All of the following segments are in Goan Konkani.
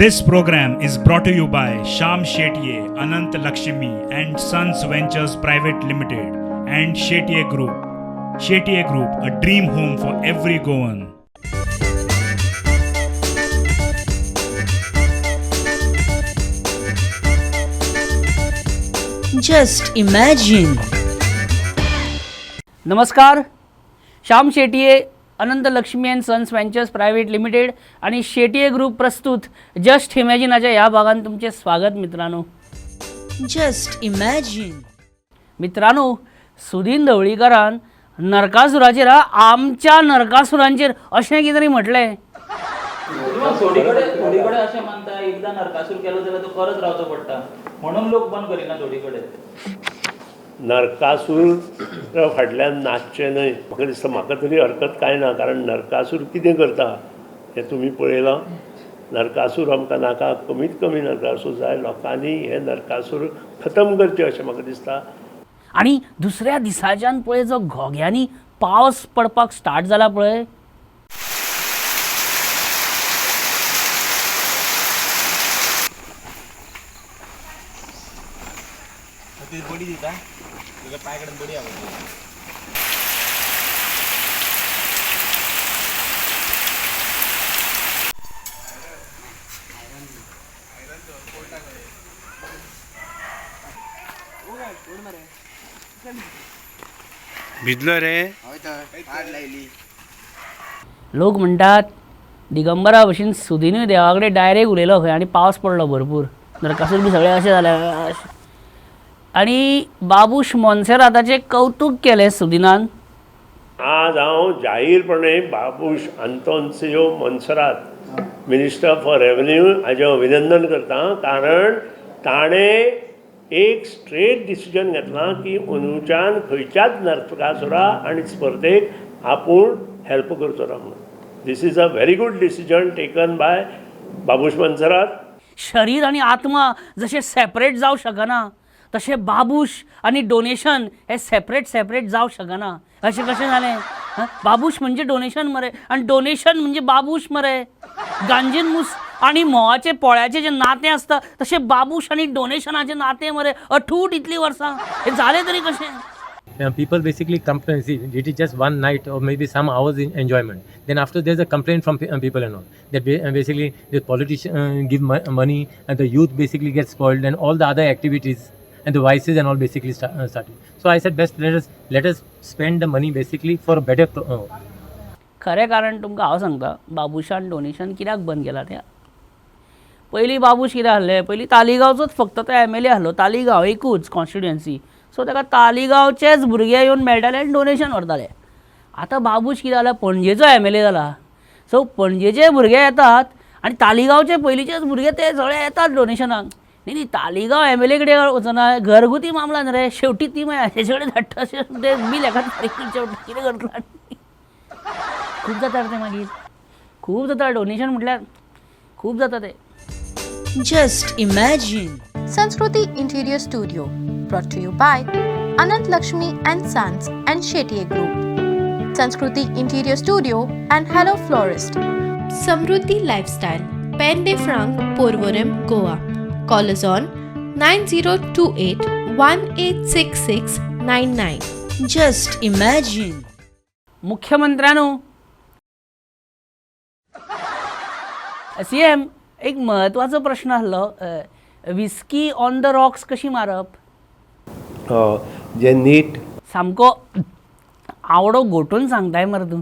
This program is brought to you by Sham Shetye, Anant Lakshmi and Sons Ventures Private Limited and Shetye Group. Shetye Group, a dream home for every Goan. Just imagine. नमस्कार. Shyam Shetye, Anant Lakshmi and sons ventures private limited आणि शेटिये ग्रुप प्रस्तुत जस्ट इमॅजिनाच्या या भागात तुमचे स्वागत मित्रांनो. Just imagine. मित्रांनो, सुदीन ढवळीकारान नरकासुराचेर आमच्या नरकासुरांचेर अशें कितें तरी म्हटलें. थोडी कडेन थोडी कडेन अशें मानता, एकदां नरकासूर केलो जाल्यार तो करत रावचो पडटा म्हणून लोक बंद करिना थोडी कडेन. नरकासूर फाटल्यान नाचचें न्हय. म्हाका दिसता म्हाका तरी हरकत कांय ना, कारण नरकासूर कितें करता हें तुमी पळयलां. नरकासूर आमकां नाका, कमीत कमी नरकासूर जाय. लोकांनी हे नरकासूर खतम करचे अशें म्हाका दिसता. आनी दुसऱ्या दिसाच्यान पळय जो घोग्यांनी पावस पडपाक स्टार्ट जाला पळय. बडी दिता तुका पांय कडेन बडी आवडटा. भिजलो रे. लोक म्हणटात दिगंबरा भशेन सुदिनूय देवा कडेन डायरेक्ट उलयलो खंय आनी पावस पडलो भरपूर. नरकासूर बी सगळे अशें जाले. आनी बाबूश मोन्सेराताचें कौतूक केलें सुदिनान. आज हांव जाहीरपणे Babush Antoncio Monserrate, minister for revenue, हाजें अभिनंदन करता, कारण ताणें एक स्ट्रेट डिसिजन घेतलां की अंदूच्यान खंयच्याच नरकासुरा आनी स्पर्धेक आपूण हेल्प करचो ना म्हणून. This is a very good decision taken by Babush Monserrate. शरीर आनी आत्मा जशें सेपरेट जावं शकना तशें बाबूश आनी डोनेशन हे सेपरेट सेपरेट जावं शकना. अशें कशें जालें? बाबूश म्हणजे डोनेशन मरे आनी डोनेशन म्हणजे बाबूश मरे. गांजीन मूस आनी म्होंवाचे पोळ्याचें जें नातें आसता तशें बाबूश आनी डोनेशनाचें नातें मरे अठूट इतलीं वर्सां. हें जालें तरी कशें? People basically complain. See, it is just one night or maybe some hours in enjoyment. Then after there's a complaint from people and all that basically the politicians give money and the youth basically gets spoiled and all the other activities and the vices and all basically started. So I said best let us spend the money basically for a better. खरें कारण तुमकां हांव सांगता, बाबूशान डोनेशन कित्याक बंद केलां तें. पयलीं बाबूश कितें आहलें, पयलीं तालिगांवचोच फक्त तो एम एल ए आहलो. तालिगांव एकूच कॉन्स्टिट्युएन्सी, सो ताका तालिगांवचेच भुरगे येवन मेळटाले आनी डोनेशन व्हरताले. आतां बाबूश कितें जाला, पणजेचो एम एल ए जाला. सो पणजेचे भुरगे येतात आनी तालिगांवचे पयलींचेच भुरगे ते सगळे येतात डोनेशनाक. न्ही न्ही, तालिगांव एम एल ए कडेन वचना, घरगुती मामला न्ही रे, शेवटी ती मागीर हेजे कडेन धाडटा, अशें ते बील हेका फारीक करचें पडटा. कितें करतलो? खूब जाता रे तें मागीर, खूब जाता डोनेशन म्हटल्यार खूब जाता तें. Just imagine. Sanskriti Interior Studio, brought to you by Anant Lakshmi and Sons and Shetye Group. Sanskriti Interior Studio and Hello Florist. Samruddhi Lifestyle, Pen de Franc, Porvorim, Goa. Call us on 9028 186699. Just imagine. मुख्यमंत्र्यांनो, C M, एक म्हत्वाचो प्रश्न आहलो, विस्की ऑन the rocks कशी मारप? जे नीट सामको आवडो गोटून सांगताय मरे तूं.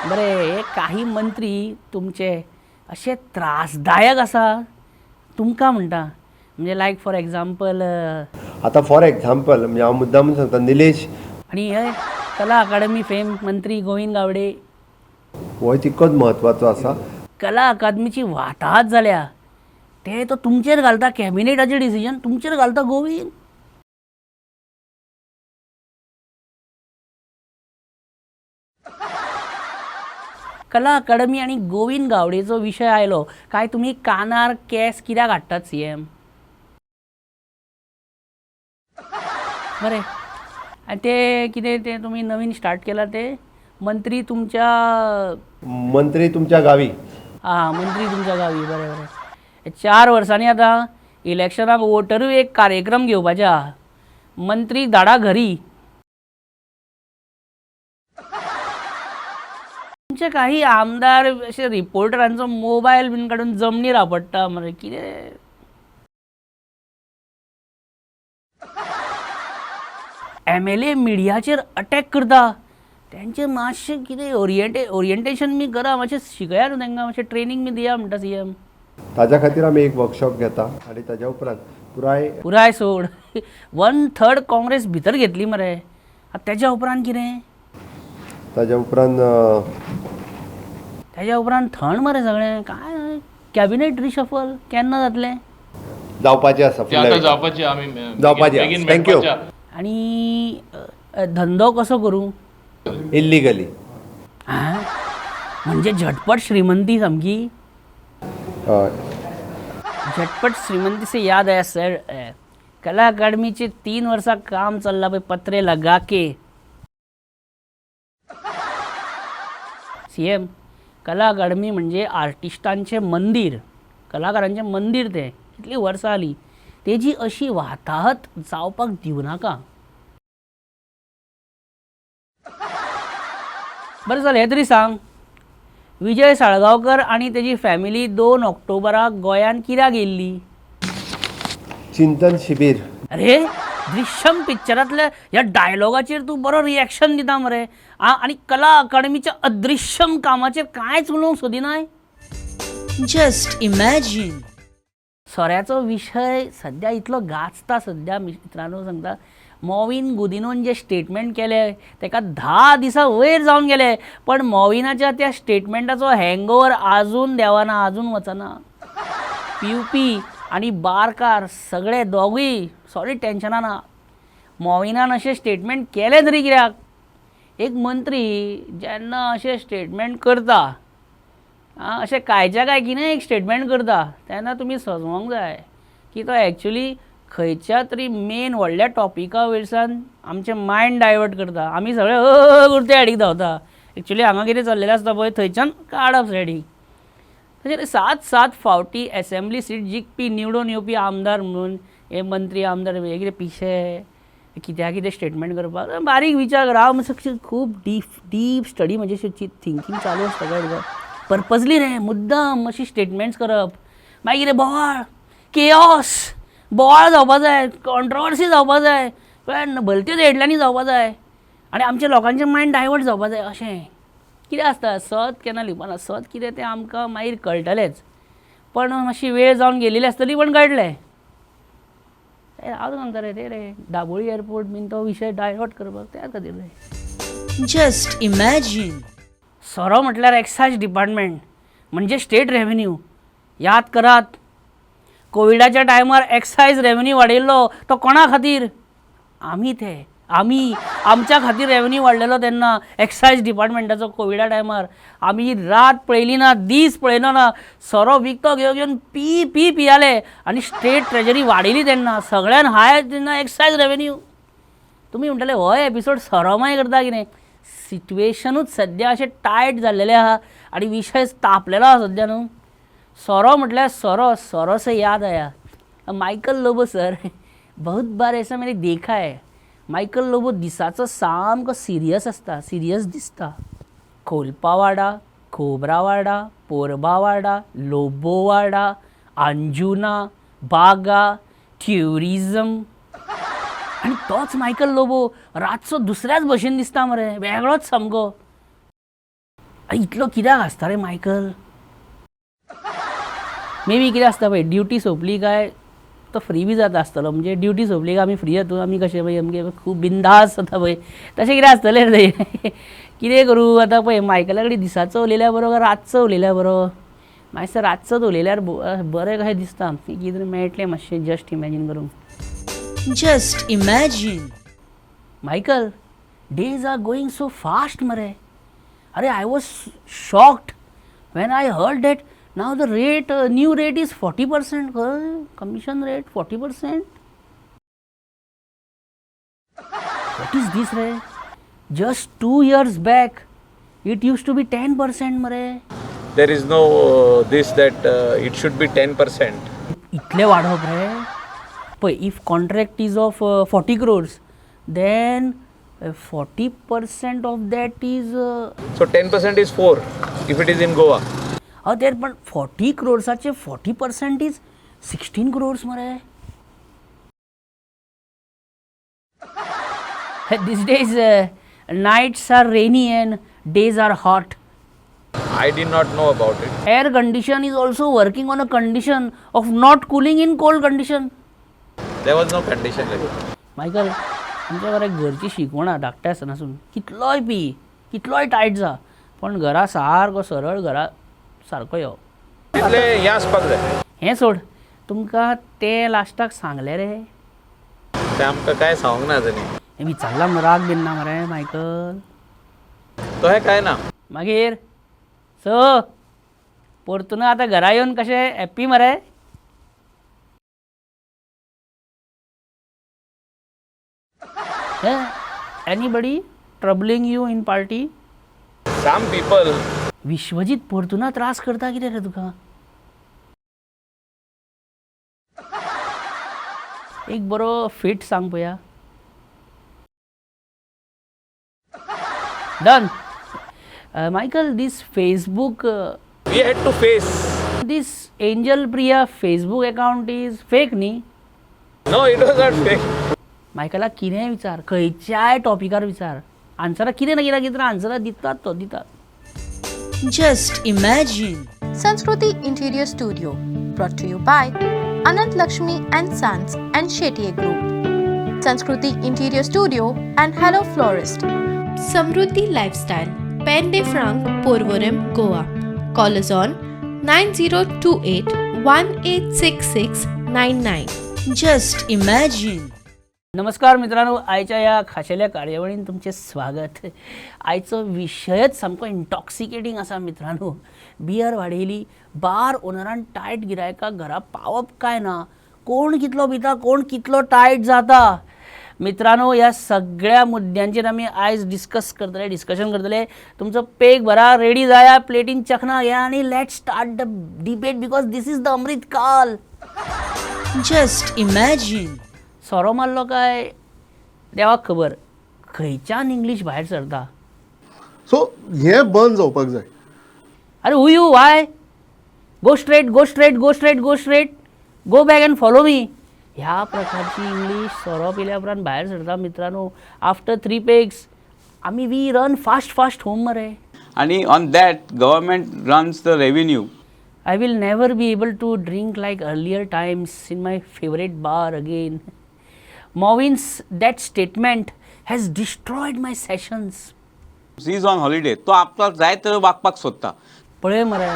बरें, हे काही मंत्री तुमचे अशे त्रासदायक आसा तुमकां म्हणटा, म्हणजे लायक फॉर एग्जाम्पल आतां फॉर एग्जाम्पल म्हणजे हांव मुद्दामून सांगता, निलेश आनी हे कला अकादमी फेम मंत्री गोविंद गावडे हो तितकोच म्हत्वाचो आसा. कला अकादमीची वाताहत जाल्या ते तो तुमचेर घालता, कॅबिनेटाचें डिसिजन तुमचेर घालता गोविंद. कला अकादमी आनी गोविंद गावडेचो विशय आयलो काय तुमी कानार केस कित्याक हाडटात सी एम? बरें, आनी ते कितें ते तुमी नवीन स्टार्ट केलां ते मंत्री तुमच्या मंत्री तुमच्या गावी. आं, मंत्री तुमच्या गावी. बरें बरें. 4 वर्सांनी आतां इलेक्शनाक वोटरूय एक कार्यक्रम घेवपाचे आहा. मंत्री धाडा घरी. आमचे काही आमदार अशे रिपोर्टरांचो मोबायल बीन काडून जमनीर आपडटा मरे कितें. एमएलए मिडियाचेर अटॅक करता. तेंचे मातशें कितें ओरिएंटेशन बी करा, मातशें शिकया न्हू तांकां, मातशें ट्रेनींग बी दिया म्हणटा सीएम. ताज्या खातीर आमी एक वर्कशॉप घेता आनी ताज्या उपरांत पुराय पुराय सोड 1/3 काँग्रेस भितर घेतली मरे. आतां तेज्या उपरांत कितें? ताज्या उपरांत तेज्या उपरांत थंड मरे सगळें. काय कॅबिनेट रिशफल केन्ना जातलें? जावपाचें आसा. ते आतां जावपाचें आमी जावपाचें. बेगीन thank you. आनी धंदो कसो करूं? इल्लिगली. म्हणजे झटपट श्रीमंती सामकी. हय. झटपट श्रीमंती से याद आया सर, कला अकादमीचे 3 वर्सां काम चल्लां पळय पत्रे लगा के. सीएम, कला अकादमी म्हणजे आर्टिस्टांचें मंदीर, कलाकारांचें मंदीर तें. कितलीं वर्सां जालीं तेजी अशी वाताहत जावपाक दिवनाका. बरें चल, हें तरी सांग, विजय साळगांवकर आनी तेजी फॅमिली 2 ऑक्टोबराक गोंयांत कित्याक येयल्ली? चिंतन शिबीर. अरे दृश्यम पिक्चरांतल्या ह्या डायलॉगाचेर तूं बरो रिएक्शन दिता मरे. आनी कला अकादमीच्या अदृश्यम कामाचेर कांयच उलोवंक सोदिनाय. Just imagine. सोऱ्याचो विशय सद्या इतलो गाजता सद्या. मित्रांनो सांगता, मॉविन गुदिनोन जे स्टेटमेंट केलें तेका 10 दिसां वयर जावन गेले, पण मॉविनाच्या त्या स्टेटमेंटाचो हँगओवर आजून देंवना, आजून वचना. पिवपी आनी बारकार सगळे दोगूय सॉलीड टेन्शनान आहा. मॉविनान अशें स्टेटमेंट केलें तरी कित्याक? एक मंत्री जेन्ना अशें स्टेटमेंट करता, अशें कांयच्या काय कितें एक स्टेटमेंट करता, तेन्ना तुमी सजवंक जाय की तो एक्चुली खंयच्या तरी मेन व्हडल्या टॉपिका वयरसान आमचें मायंड डायवर्ट करता. आमी सगळे करून त्या सायडीक धांवता. एक्चुली हांगा कितें चल्लेलें आसता पळय थंयच्यान काडप सायडीक. तशें 7-7 फावटी एसेंब्ली सीट जिखपी निवडून येवपी आमदार म्हणून हे मंत्री आमदार हे कितें पिशे कित्याक कितें स्टेटमेंट करपाक. बारीक विचार कर. हांव मातसो खूब डीप स्टडी म्हणजे थिंकींग चालू आसता कळ्ळें. पर्पजली रे मुद्दाम अशी स्टेटमेंट्स करप. मागीर कितें बोवाळ, केओस, बोवाळ जावपा जाय, कॉन्ट्रोवर्सी जावपा जाय, कळ्ळें, भलत्योच हेडलायनी जावपा जाय आनी आमच्या लोकांचें मायंड डायवर्ट जावपा जाय. अशें कितें आसता, सत केन्ना लिपना. सत कितें तें आमकां मागीर कळटलेंच, पण मातशी वेळ जावन गेलेली आसतली, पण कळटलें. हांव सांगता रे ते रे दाबोळी एअरपोर्ट बीन तो विशय डायवर्ट करपाक त्या खातीर रे. Just imagine. सोरो म्हटल्यार एक्सायज डिपार्टमेंट म्हणजे स्टेट रेवेन्यू. याद करात, कोविडाच्या टायमार एक्सायज रेवेन्यू वाडयल्लो तो कोणा खातीर? आमी ते, आमी आमच्या खातीर रेवेन्यू वाडलेलो तेन्ना एक्सायज डिपार्टमेंटाचो. कोविडा टायमार आमी रात पळयली ना, दीस पळयलो ना, सोरो विकतो घेवन घेवन पी पी पियाले आनी स्टेट ट्रेजरी वाडयली तेन्ना सगळ्यान हाय तेन्ना एक्सायज रेवेन्यू. तुमी म्हणटले हो एपिसोड सोरोमाय करता कितें? सिट्युएशनूच सद्या अशें टायट जाल्लेलें आहा आनी विशय तापलेलो आहा सद्या न्हू. सोरो म्हटल्यार सोरो, सोरो से याद आया मायकल लोबो सर. बहुत बार ऐसा मैंने देखा है, मायकल लोबो दिसाचो सामको सिरियस आसता, सिरियस दिसता. खोलपावाडा, खोबरावाडा, पोरबावाडा, लोबोवाडा, अंजुना, बागा, ट्युरिजम. आनी तोच मायकल लोबो रातचो दुसऱ्याच भशेन दिसता मरे, वेगळोच सामको. इतलो कित्याक आसता रे मायकल? मे बी कितें आसता पळय, ड्युटी सोंपली काय तो फ्री बी जाता आसतलो. म्हणजे ड्युटी सोंपली काय आमी फ्री जाता, आमी कशें पळय आमगे खूब बिंदास जाता पळय, तशें कितें आसतलें रे. कितें करूं आतां पळय, मायकला कडेन दिसाचो उलयल्यार बरो काय रातचो उलयल्यार बरो? मातसो रातचोच उलयल्यार बरें कशें दिसता, कितें मेळटलें मातशें जस्ट इमॅजीन करूंक. Just imagine. Michael, days are going so fast मरे. अरे I was shocked when I heard that now the rate, new rate is 40%. Commission rate 40%. What is this रे? Just 2 years back it used to be 10% मरे. There is no this that it should be 10%. इतले वाडोवप रे. पळय, if contract is of 40 crores, then 40% of that is So 10% is 4 if it is in Goa. हय तेर, पण फोर्टी क्रोर्साचे 40% is 16 crores मरे. These days nights are rainy and days are hot. I did not know about it. Air condition is also working on a condition of not cooling in cold condition. There was no condition like that. Michael, आमच्या घरा घरची शिकवण धाकटे आसनासून, कितलोय पी, कितलोय टायट जा, पण घरा सारको सरळ घरा सारको यो. तितले हें आसपाक जाय. हें सोड, तुमकां तें लास्टाक सांगलें रे? तें आमकां कांय सांगूंक ना तेणी. हें विचारलां म्हूण राग बीन ना मरे मायकल? तशें कांय ना. मागीर स परतून आतां घरा येवन कशें हॅप्पी मरे? Anybody troubling you in party? Some people. Vishwajit परतून त्रास करता कितें रे तुका? एक बरो फिट सांग पळया. Done. Michael, this Facebook We had to face. This Angel Priya Facebook account is fake न्ही? No, it was not fake. मायकलाक कितेंय विचार, खंयच्याय टॉपिकार विचार, आन्सरां कितें ना कितें कितें आन्सरां दितात तो दितात. Just imagine. Sanskriti Interior Studio, brought to you by Anant Lakshmi and Sons and Shetye Group. Sanskriti Interior Studio and Hello Florist. Samruddhi Lifestyle, Pen de Franc, Porvorim, Goa. Call us on 9028 186699. Just imagine. नमस्कार मित्रांनो, आयच्या ह्या खाशेल्या कार्यावळीन तुमचें स्वागत. आयचो विशयच सामको इंटॉक्सिकेटींग आसा मित्रांनो. बियर वाडयली, बार ओनरान टायट गिरायकाक घरा पावप काय ना, कोण कितलो पिता, कोण कितलो टायट जाता. मित्रांनो, ह्या सगळ्या मुद्द्यांचेर आमी आयज डिस्कस करतले, डिस्कशन करतले. तुमचो पेग भरा, रेडी जाया, प्लेटीन चखना घ्या आनी let start the debate, because this is the Amrit Kaal. Just imagine. सोरो मारलो काय देवाक खबर खंयच्यान इंग्लीश भायर सरता. सो हें बंद जावपाक जाय. अरे, who you? Why? Go straight, go straight, go straight, go straight, go back and follow me. ह्या प्रकारची इंग्लीश सोरो पिल्या उपरांत भायर सरता मित्रांनो. आफ्टर थ्री पेग्स आमी we run fast fast home मरे. आणि on that government runs the revenue. I will never be able to drink like earlier times in my favorite bar again. Movin's that statement has destroyed my sessions. He is on holiday, तो आपल्याक जाय तर वागपाक सोदता. पळय मरे,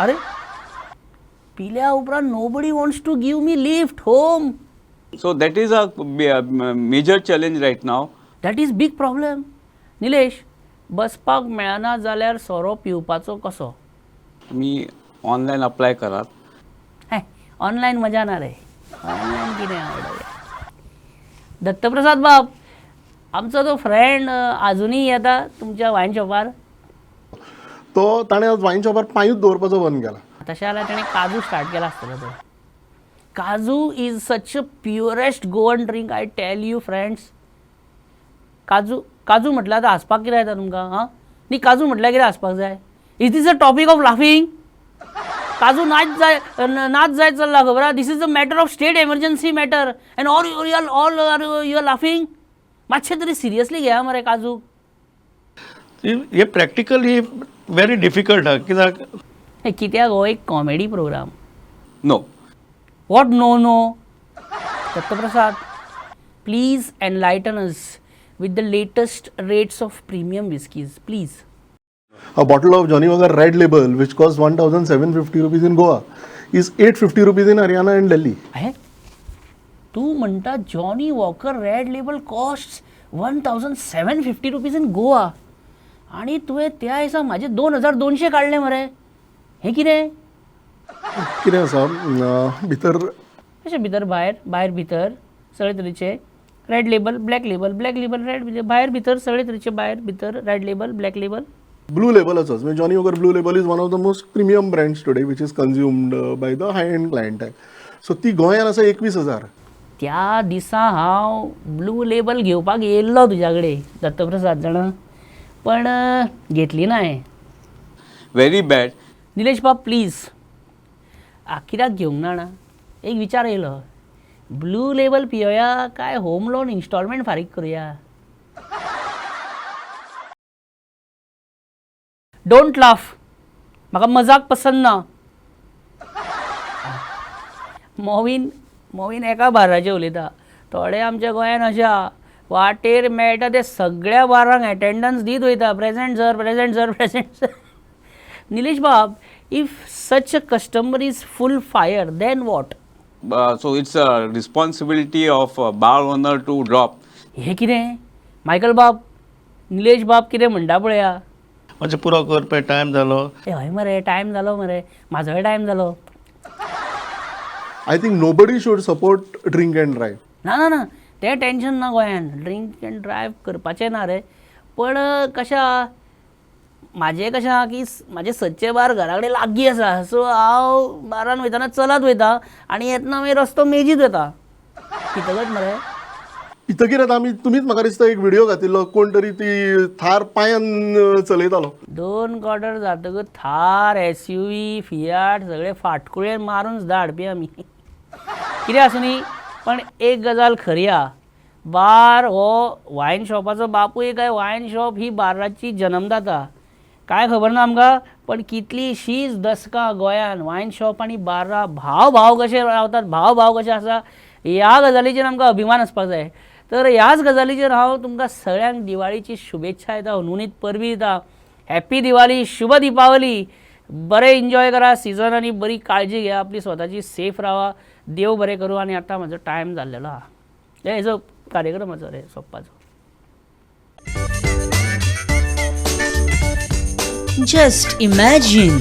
अरे पिल्या उपरांत nobody wants to give me lift home. So that is a major challenge right now. That is big problem. Nilesh, बसपाक मेळना जाल्यार सोरो पिवपाचो कसो? तुमी ऑनलायन अप्लाय करात. हे, ऑनलायन मजा ना रे. ऑनलायन कितें आवडले. दत्तप्रसाद बाब, आमचो तो फ्रेंड आजुनूय येता तुमच्या वायन शॉपार? तो ताणें आज वायन शॉपार पांयूच दवरपाचो बंद केला. तशें जाल्यार ताणें काजू स्टार्ट केला आसतलो तो. काजू is such a purest Goan drink, I tell you, friends. काजू, काजू म्हटल्यार आतां हांसपाक कितें येता तुमकां? आं, न्ही, काजू म्हटल्यार कितें हांसपाक जाय? Is this a topic of laughing? काजू नाच जाय, नाच जायत चल्ला, खबर आहा. This is a matter of state emergency matter and all all are you are laughing. मातशें तरी सिरियसली घेया मरे काजू. हे प्रॅक्टिकली व्हेरी डिफिकल्ट आहा, कित्याक हे कित्याक हो एक comedy programme. No. What no no? Dattaprasad, please enlighten us with the latest rates of premium whiskies, please. A bottle of Johnnie Walker Red Label, which costs 1750 rupees in Goa, is 850 rupees in Haryana and Delhi. आहे तूं म्हणटा Johnnie Walker Red Label cost 1750 rupees in Goa आनी तुवें त्या दिसा म्हाजे 2200 काडले मरे. हें कितें? कितें आसा भितर? अशें भितर भायर, भायर भितर सगळे तरेचे red label, black label, black label, red, भायर भितर सगळे तरेचे, भायर भितर red label, black label. Blue लेबलाचोच म्हणजे Johnnie Walker Blue Label is one of the most premium brands today, which is consumed by the high end clientele. So ती गोंयान आसा 21,000. त्या दिसा हांव ब्लू लेबल घेवपाक येयल्लो तुज्या कडेन दत्तप्रसाद जाणा, पण घेतली ना हांवें. Very bad. Nilesh बाब प्लीज, कित्याक घेवंक ना जाणा, एक विचार येयलो, ब्लू लेबल पियोया काय होम लोन इन्स्टॉलमेंट फारीक करुया. Don't laugh, म्हाका मजाक पसंद ना. मोवीन मोवीन एका बाराचेर उलयता. थोडे आमच्या गोंयान अशा वाटेर मेळटा ते सगळ्या बारांक एटेंडन्स दीत वयता, present sir, present sir, present sir. Nilesh Bab, if such a customer is full fire, then what? So it's a responsibility of bar owner to drop. हें कितें मायकल बाब, निलेश बाब कितें म्हणटा पळया. मातशें पुरो कर पळय, टायम जालो. ए हय मरे, टायम जालो मरे, म्हाजोय टायम जालो. I think nobody should support drink and drive. ना ना ना, तें टेंशन ना गोंयान, ड्रिंक एंड ड्रायव करपाचें ना रे. पण कशें म्हाजें कशें आहा की म्हाजें सदचें बार घरा कडेन लागीं आसा, सो हांव बारान वयतना चलत वयता आनी येतना मागीर रस्तो मेजीत वता. पितकच मरे पितकीर आतां आमी, तुमीच म्हाका दिसता एक व्हिडियो घातिल्लो, कोण तरी ती थार पांयान चलयतालो. 2 क्वॉर्टर जातकच थार, SUV, Fiat सगळे फाटकुळे मारून सुद्दां हाडपी आमी. कितें आसूं न्ही, पण एक गजाल खरी आहा, बार हो वायन शॉपाचो बापूय काय वायन शॉप ही बाराची जन्मदाता काय खबर ना आमकां, पण कितलीशींच दसकां गोंयान वायन शॉप आनी बारां भाव भाव कशे रावतात, भाव भाव कशे आसा, ह्या गजालीचेर आमकां अभिमान आसपाक जाय. तर ह्याच गजालीचेर हांव तुमकां सगळ्यांक दिवाळीची शुभेच्छा दिता, हुनहुनीत परबीं दिता. हॅप्पी दिवाळी, शुभ दिपावली. बरें एन्जॉय करा सिजन आनी बरी काळजी घेया आपली, स्वताची सेफ रावा. देव बरें करूं. आनी आतां म्हाजो टायम जाल्लेलो आहा, हेजो कार्यक्रमाचो रे सोंपपाचो. Just imagine.